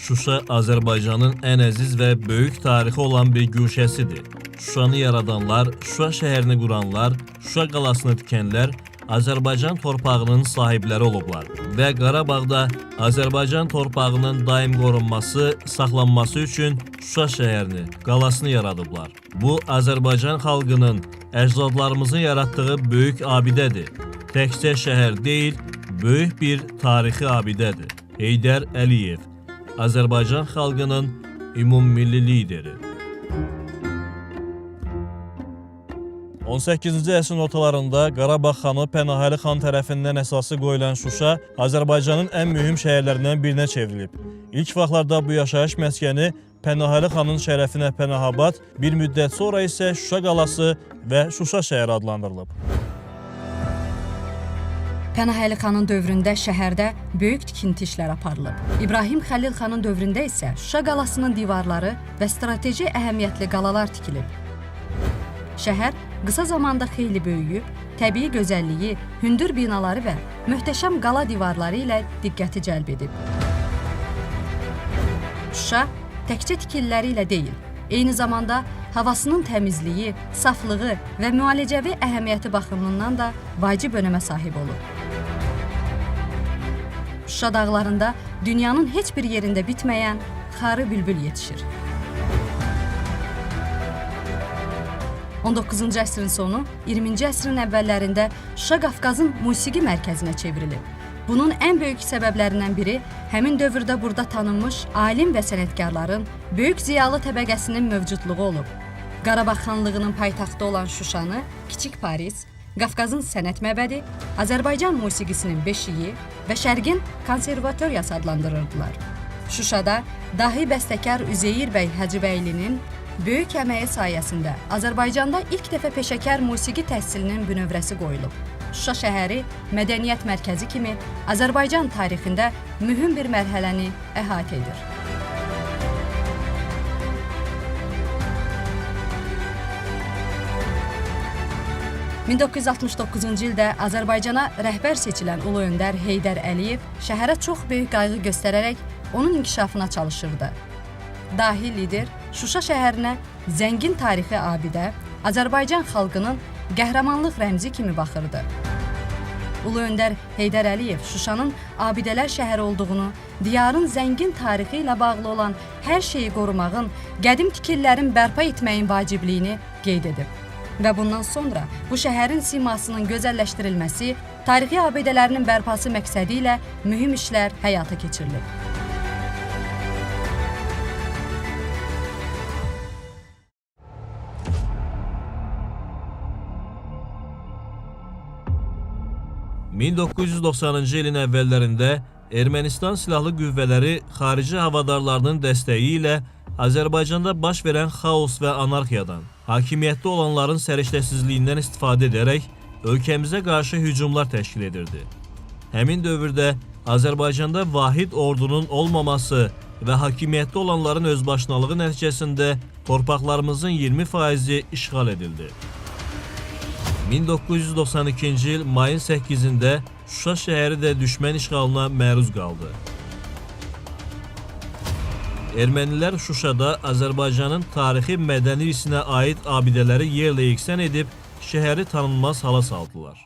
Şuşa Azərbaycanın ən əziz və böyük tarixi olan bir guşəsidir. Şuşanı yaradanlar, Şuşa şəhərini quranlar, Şuşa qalasını tikənlər Azərbaycan torpağının sahibləri olublar və Qarabağda Azərbaycan torpağının daim qorunması, saxlanması üçün Şuşa şəhərini, qalasını yaradıblar. Bu Azərbaycan xalqının, əcdadlarımızın yaratdığı böyük abidədir. Təkcə şəhər deyil, böyük bir tarixi abidədir. Heydər Əliyev, Azərbaycan xalqının ümummilli lideri. 18-ci əsrin ortalarında Qarabağ xanı Pənahəli xan tərəfindən əsası qoyulan Şuşa Azərbaycanın ən mühüm şəhərlərindən birinə çevrilib. İlk vaxtlarda bu yaşayış məskəni Pənahəli xanın şərəfinə Pənahabad, bir müddət sonra isə Şuşa qalası və Şuşa şəhəri adlandırılıb. Pənahəli xanın dövründə şəhərdə böyük tikinti işləri aparılıb. İbrahim Xəlil xanın dövründə isə Şuşa qalasının divarları və strateji əhəmiyyətli qalalar tikilib. Şəhər qısa zamanda xeyli böyüyüb, təbii gözəlliyi, hündür binaları və möhtəşəm qala divarları ilə diqqəti cəlb edib. Şuşa təkcə tikililəri ilə deyil, eyni zamanda havasının təmizliyi, saflığı və müalicəvi əhəmiyyəti baxımından da vacib önəmə sahib olub. Şuşa dağlarında dünyanın heç bir yerində bitməyən xarı bülbül yetişir. 19-cu əsrin sonu, 20-ci əsrin əvvəllərində Şuşa Qafqazın musiqi mərkəzinə çevrilib. Bunun ən böyük səbəblərindən biri həmin dövrdə burada tanınmış alim və sənətkarların, böyük ziyalı təbəqəsinin mövcudluğu olub. Qarabağ xanlığının paytaxtı olan Şuşanı Kiçik Paris, Qafqazın sənət məbədi, Azərbaycan musiqisinin beşiyi və Şərqin konservatoriyası adlandırırdılar. Şuşada dahi bəstəkar Üzeyir bəy Hacıbəylinin böyük əməyi sayəsində Azərbaycanda ilk dəfə peşəkar musiqi təhsilinin bünövrəsi qoyulub. Şuşa şəhəri mədəniyyət mərkəzi kimi Azərbaycan tarixində mühüm bir mərhələni əhatə edir. ...1969-cu ildə Azərbaycana rəhbər seçilən Ulu Öndər Heydər Əliyev şəhərə çox böyük qayğı göstərərək onun inkişafına çalışırdı. Dahi lider Şuşa şəhərinə zəngin tarixi abidə, Azərbaycan xalqının qəhrəmanlıq rəmzi kimi baxırdı. Ulu Öndər Heydər Əliyev Şuşanın abidələr şəhəri olduğunu, diyarın zəngin tarixi ilə bağlı olan hər şeyi qorumağın, qədim tikililərin bərpa etməyin vacibliyini qeyd edib. Və bundan sonra bu şəhərin simasının gözəlləşdirilməsi, tarixi abidələrinin bərpası məqsədi ilə mühüm işlər həyata keçirilib. ...1990-cı ilin əvvəllərində Ermənistan silahlı qüvvələri xarici havadarlarının dəstəyi ilə Azərbaycanda baş verən xaos və anarxiyadan, hakimiyyətdə olanların səriştəsizliyindən istifadə edərək ölkəmizə qarşı hücumlar təşkil edirdi. Həmin dövrdə Azərbaycanda vahid ordunun olmaması və hakimiyyətdə olanların özbaşınalığı nəticəsində torpaqlarımızın 20%-i işğal edildi. 1992-ci il mayın 8-də Şuşa şəhəri də düşmən işğalına məruz qaldı. Ermənilər Şuşada Azərbaycanın tarixi mədəni irsinə aid abidələri yerlə yeksan edib şəhəri tanınmaz hala saldılar.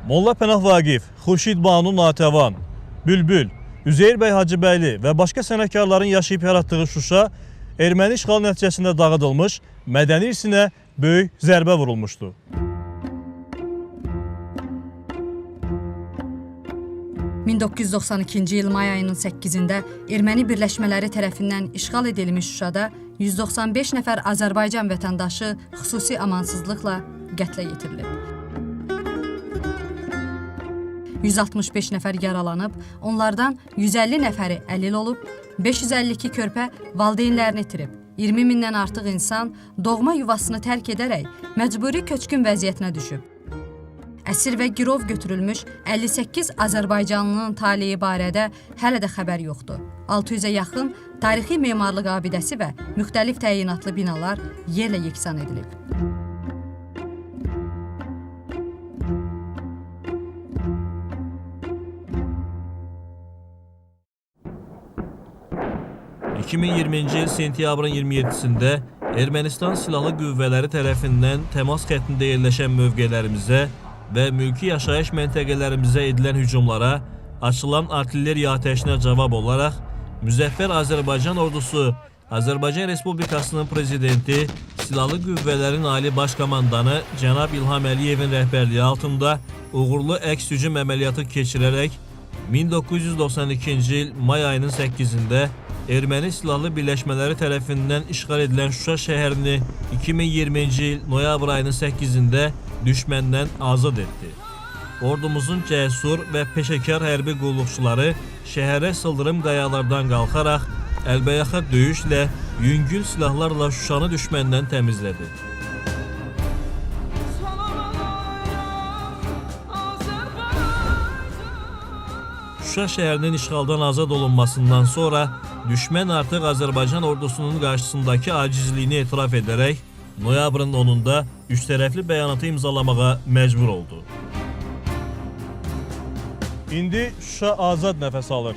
Molla Pənah Vaqif, Xurşid Banu Natəvan, Bülbül, Üzeyir bəy Hacıbəyli və başqa sənətkarların yaşayıb yaratdığı Şuşa erməni işğalı nəticəsində dağıdılmış, mədəni irsinə böyük zərbə vurulmuşdu. 1992-ci il may ayının 8-də erməni birləşmələri tərəfindən işğal edilmiş Şuşada 195 nəfər Azərbaycan vətəndaşı xüsusi amansızlıqla qətlə yetirilib. 165 nəfər yaralanıb, onlardan 150 nəfəri əlil olub, 552 körpə valideynlərini itirib. 20 mindən artıq insan doğma yuvasını tərk edərək məcburi köçkün vəziyyətinə düşüb. Əsir və girov götürülmüş 58 Azərbaycanlının taleyi barədə hələ də xəbər yoxdur. 600-ə yaxın tarixi memarlıq abidəsi və müxtəlif təyinatlı binalar yerlə yeksan edilib. 2020-ci il sentyabrın 27-sində Ermənistan silahlı qüvvələri tərəfindən təmas xəttində yerləşən mövqelərimizə və mülki yaşayış məntəqələrimizə edilən hücumlara açılan artilleriya atəşinə cavab olaraq Müzəffər Azərbaycan Ordusu Azərbaycan Respublikasının Prezidenti, Silahlı Qüvvələrin Ali Baş Komandanı cənab İlham Əliyevin rəhbərliyi altında uğurlu əks hücum əməliyyatı keçirərək 1992-ci il may ayının 8-də erməni silahlı birləşmələri tərəfindən işğal edilən Şuşa şəhərini 2020-ci il noyabr ayının 8-də düşməndən azad etdi. Ordumuzun cəsur və peşəkar hərbi qulluqçuları şəhərə sıldırım qayalardan qalxaraq əlbəyaxa döyüşlə, yüngül silahlarla Şuşanı düşməndən təmizlədi. Şuşa şəhərinin işğaldan azad olunmasından sonra düşmən artıq Azərbaycan ordusunun qarşısındakı acizliyini etiraf edərək noyabrın 10-da üçtərəfli bəyanatı imzalamağa məcbur oldu. İndi Şuşa azad nəfəs alır.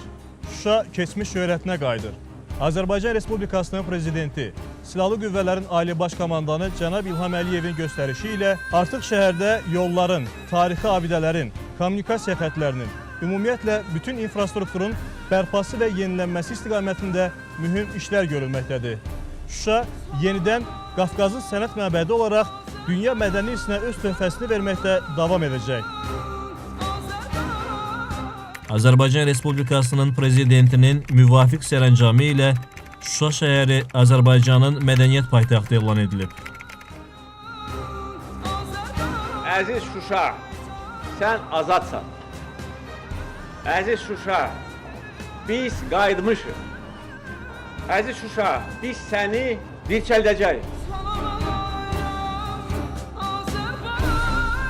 Şuşa keçmiş şöhrətinə qayıdır. Azərbaycan Respublikasının Prezidenti, Silahlı Qüvvələrin Ali Baş Komandanı cənab İlham Əliyevin göstərişi ilə artıq şəhərdə yolların, tarixi abidələrin, kommunikasiya xətlərinin, ümumiyyətlə bütün infrastrukturun bərpası və yenilənməsi istiqamətində mühüm işlər görülməkdədir. Şuşa yenidən Qafqazın sənət məbədi olaraq dünya mədəni irsinə öz töhfəsini verməkdə davam edəcək. Azərbaycan Respublikasının Prezidentinin müvafiq sərəncamı ilə Şuşa şəhəri Azərbaycanın mədəniyyət paytaxtı elan edilib. Əziz Şuşa, sən azadsan. Əziz Şuşa, biz qayıtmışıq. Əziz Şuşa, biz səni dirçəldəcəyik.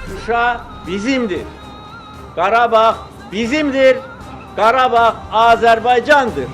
Şuşa bizimdir. Qarabağ bizimdir. Qarabağ Azərbaycandır.